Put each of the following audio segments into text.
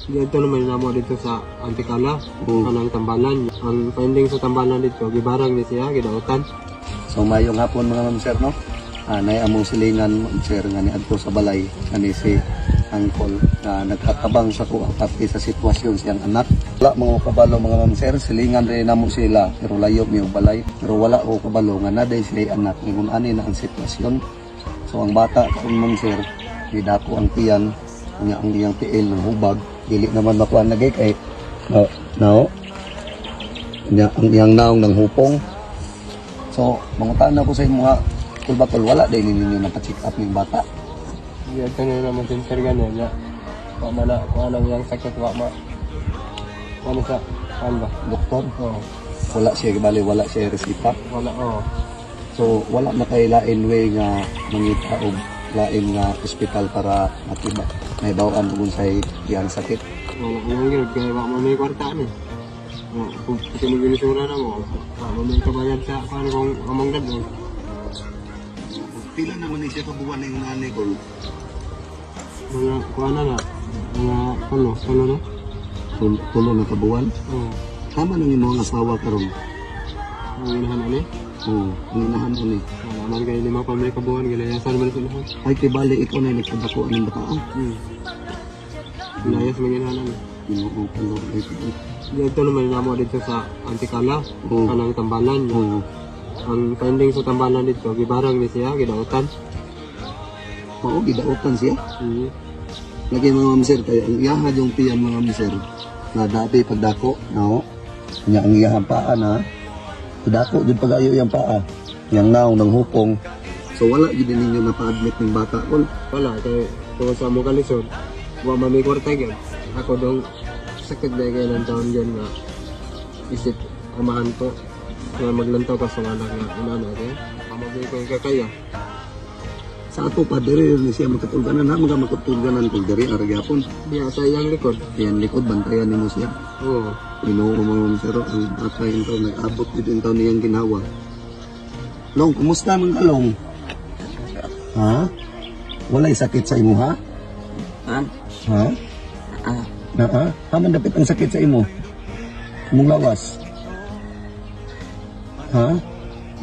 Dito naman namo dito sa Anticala, Oo. Kanang tambalan. Ang finding sa tambalan dito, gibarang ni siya, gidautan. So mayong hapon, mga ma'am sir, no. Anay among silingan, ma'am sir, nga niadto sa balay kani si Uncle na nagkatabang sa kuha pati sa sitwasyon siyang anak. Wala mga kabalo, mga ma'am sir, silingan rin namo sila pero layo mi og balay, pero wala ko kabalo nga naday sila anak ingon ani na ang sitwasyon. So ang bata karon, ma'am sir, gidako ang tiyan nya, ang iyang tiil ng hubag, dili naman makuha nagay kay no, no. Nya ang iyang naong ng hupong. So, mangutana ko sa imo nga, kulbakol, wala din ninyo napa-check up ng bata? Dito na naman din sir ganyan niya. Wa man na, wa lang yang sakit, wa ma. Ano sa, ano ba? Doktor, Oo. Wala siya, bali wala siya resita. Wala, oo. So, wala na kay lain way nga mangita og lain nga ospital para matiba. May bawaan kung sa iyang sakit. Wala, yung gyud kay wa man may kwarta ni. Oo, kung kinigilisura na mo, wa man may kabayad sa paano kung among dadon. Pila naman ni siya kabuwan na yung nanay ko? Mga kuha na na, mga tulo, tulo na. Tulo na kabuwan? Oo. Tama nang imong asawa karon? Ang inahan ani. Oo, ang inahan ani. Wala man kay 5 pa may kabuhan, gilayasan man sila. Ay, kay bali ikaw na yung nagpadako ng bata. Gilayas man inahan ani. Ginoo ko, Lord. Ay, Dito naman namo dito sa Anticala, Oo. Kanang tambalan. Oo. Ang finding sa tambalan dito, gibarang ni siya, gidautan. Oo, gidautan siya. Lagi, mga ma'am sir, kay ang iyaha yung tiyan, mga ma'am sir, na dati pagdako, no? Nya ang iyahang paa na, dako jud pagayo iyang paa. Yang naong ng hupong. So wala jud ninyo na pa-admit ng bata kol? Wala, kay tungod sa among kalisod, wa man may kwarta gyud. Ako dong sakit na kay ng taon gyud nga isip amahan ko nga maglantaw ka sa anak nga inana kay amo gyud ko kakaya. Sa ato pa diri ni siya makatulganan ha, mga makatulganan kol diri ara gyapon. Diya sa iyang likod. Iyan likod, bantayan nimo siya. Oo. Ginoo, mga ma'am sir, ang bata yung taon nag-abot jud yung taon niyang ginawa. Long, kumusta man ka, Long? Ha? Walay sakit sa imo, ha? Ha? Ha? Ah. Naa? Haman dapit ang sakit sa imo? Imong lawas? Ha?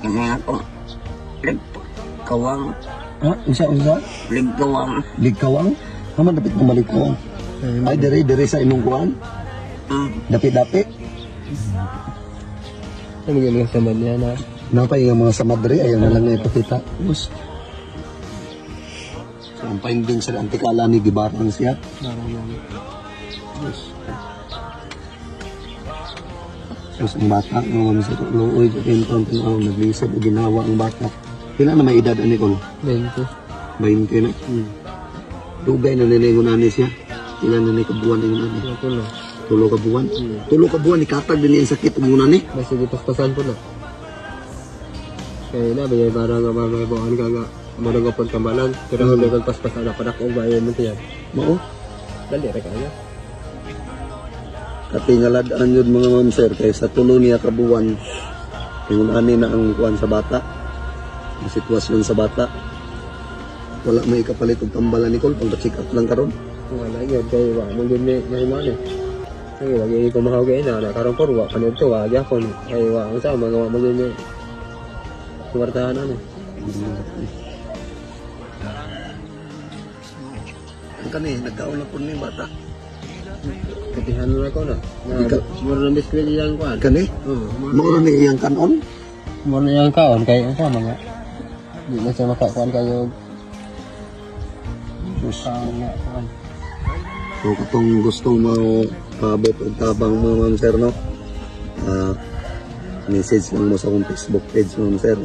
Kaya ako. Ligkawang. Ha? Unsa, unsa? Ligkawang. Ligkawang? Haman dapit ng maligkawang? Ay, dire, dire sa imong kuan? Dapit-dapit? Ano gyud mga samad niya na? Napay nga mga samadre, ayaw na lang na ipakita. Us. So, ang finding sa antikala ni gibarang siya. Barang yan. Us. Sus, ang bata, mga mga luoy, yung taon tanaw, naglisod, o ginawa ang bata. Pila na may edad, ani ko? 20. 20 na. Dugay na ninay nani siya. Pila na ni kabuan yung nani? Mga tulo. Tulo ka buwan? Tulo ka buwan, ikatag din niya ang sakit ang nani. Basta gipaspasan po na. Kaya na, bagay barang nga mga buwan ka nga murag pag tambalan. Pero kung mm. paspasan na padak og bayan mo tiyan. Mao? Dali ra kaya. Katingaladaan yun, mga ma'am sir, kay sa tulo niya kabuwan, yung ani na ang kuan sa bata, ang sitwasyon sa bata. Wala may kapalit og tambalan ni Col, pang check up lang karon. Wala yun, kay wa mo gyud may mahimo ni. Kay wa gyud ko mahaw kay na karon por wa panudto wa gyapon. Kay wa unsa mga wa mo gyud may kwartahan ani. Ang kani nagkaon na pud ni bata. Katihan na ko na. Mura ng biskwit iyang kuan. Kani? Oo. Mao ni iyang kanon? Mura na iyang kaon kay unsa mga di na siya makakuan kayo. Sus. Kaon nga kuan. So katong gustong mo paabot og tabang, mga ma'am sir, no. Message lang mo sa akong Facebook page, ma'am sir.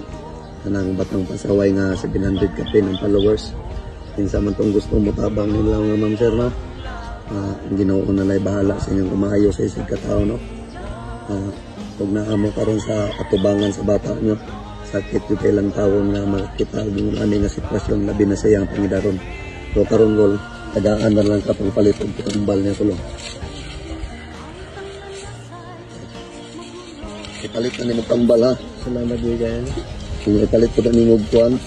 Kanang Batang Pasaway nga 700 kapin ang followers. Kinsa man tong gusto mo tabang nila, mga ma'am sir, no. Ang Ginoo na lay bahala sa inyong kumaayo sa isig katao, no. Ug naa mo karon sa atubangan sa bata nyo. Sakit yung kailang tawon nga makakita og ingon ani nga sitwasyon, labi na sa iyang pangidaron. So karon gol, tagaan na lang ka pagpalit og tambal niya tulong. Ipalit na nimo tambal, ha. Salamat gyud kayo. Kung ipalit po na nimo kuan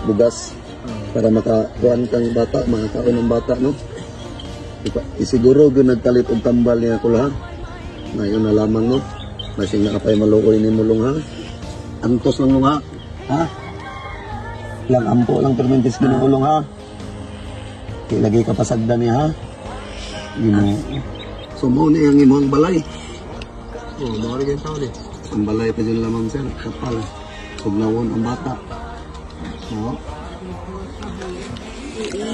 bugas para makakuan kang bata, makakaon ang bata, no. Isiguro gyud nagpalit og tambal niya ko ha. Ngayon na lamang no. Basing na kapay maluoy ni mulong ha. Antos lang mo ha. Ha? Lang ampo lang permentis ginuulong ha. Kay lagi ka pasagdan niya ha. Ginoo. So mao ni ang imong balay. Oh, mao rin taon eh. Ang balay pa dyan lamang sir, kapal. Sugnawon ang bata. No?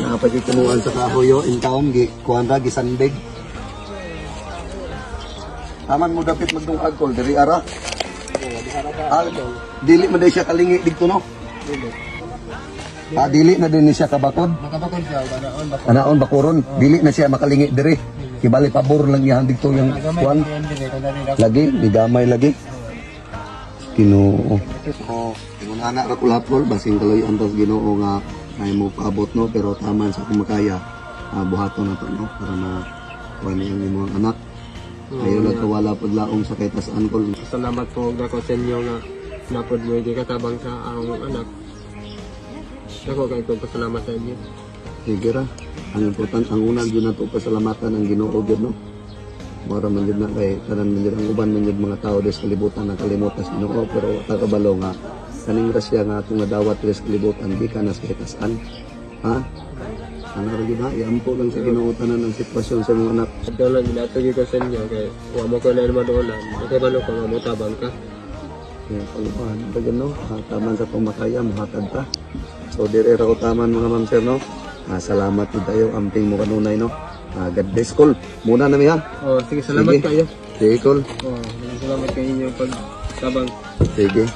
Napagitunuan sa kahoyo in town, gi, kuhan ra, gisandig. Taman mo dapit magdungag kol, diri ara. Ah, dili man day siya kalingi didto no. Ah, dili na din ni siya kabakod. Nakabakod siya, banaon bakod. Anaon bakuron, dili na siya makalingi diri. Kibali pabor lang iyahan didto yung kuan. Lagi, gigamay lagi. Ginoo. Oh, ingon ana ra kulapol basing kaloy antos Ginoo nga ay mo paabot no, pero taman sa akong makaya. Buhaton na to no para ma kuan ang imong anak. Ayo lang kawala pud laom sa kay tas-an kol. Salamat po dako sa inyo nga napod mo hindi katabang sa akong anak. Dako kay ko pasalamat sa inyo. Sige ra. Ang importante ang una gyud nato pasalamatan ang Ginoo gyud no. Mora man gyud na kay tanan man gyud ang uban man gyud mga tao des kalibutan nakalimutan sa Ginoo, pero wa ta kabalo nga kaning grasya nga atong nadawat des kalibutan gikan na sa kitasan. Ha? Ano ra gyud ha? Iampo lang sa Ginoo tanan ang sitwasyon sa imong anak. Adto lang ginatugig ko sa inyo kay wa mo ko na maduolan. Okay ba ko nga motabang ka? Kaya palupahan ba gyud no? Taman sa pamakaya muhatag ta. So dire ra ko taman mga ma'am sir no. Salamat pud tayo amping mo kanunay no. God bless kol. Muna na mi ha. Oh, sige, salamat Sige. kayo. Sige kol. Oh, salamat kayo inyong pagtabang. Sige.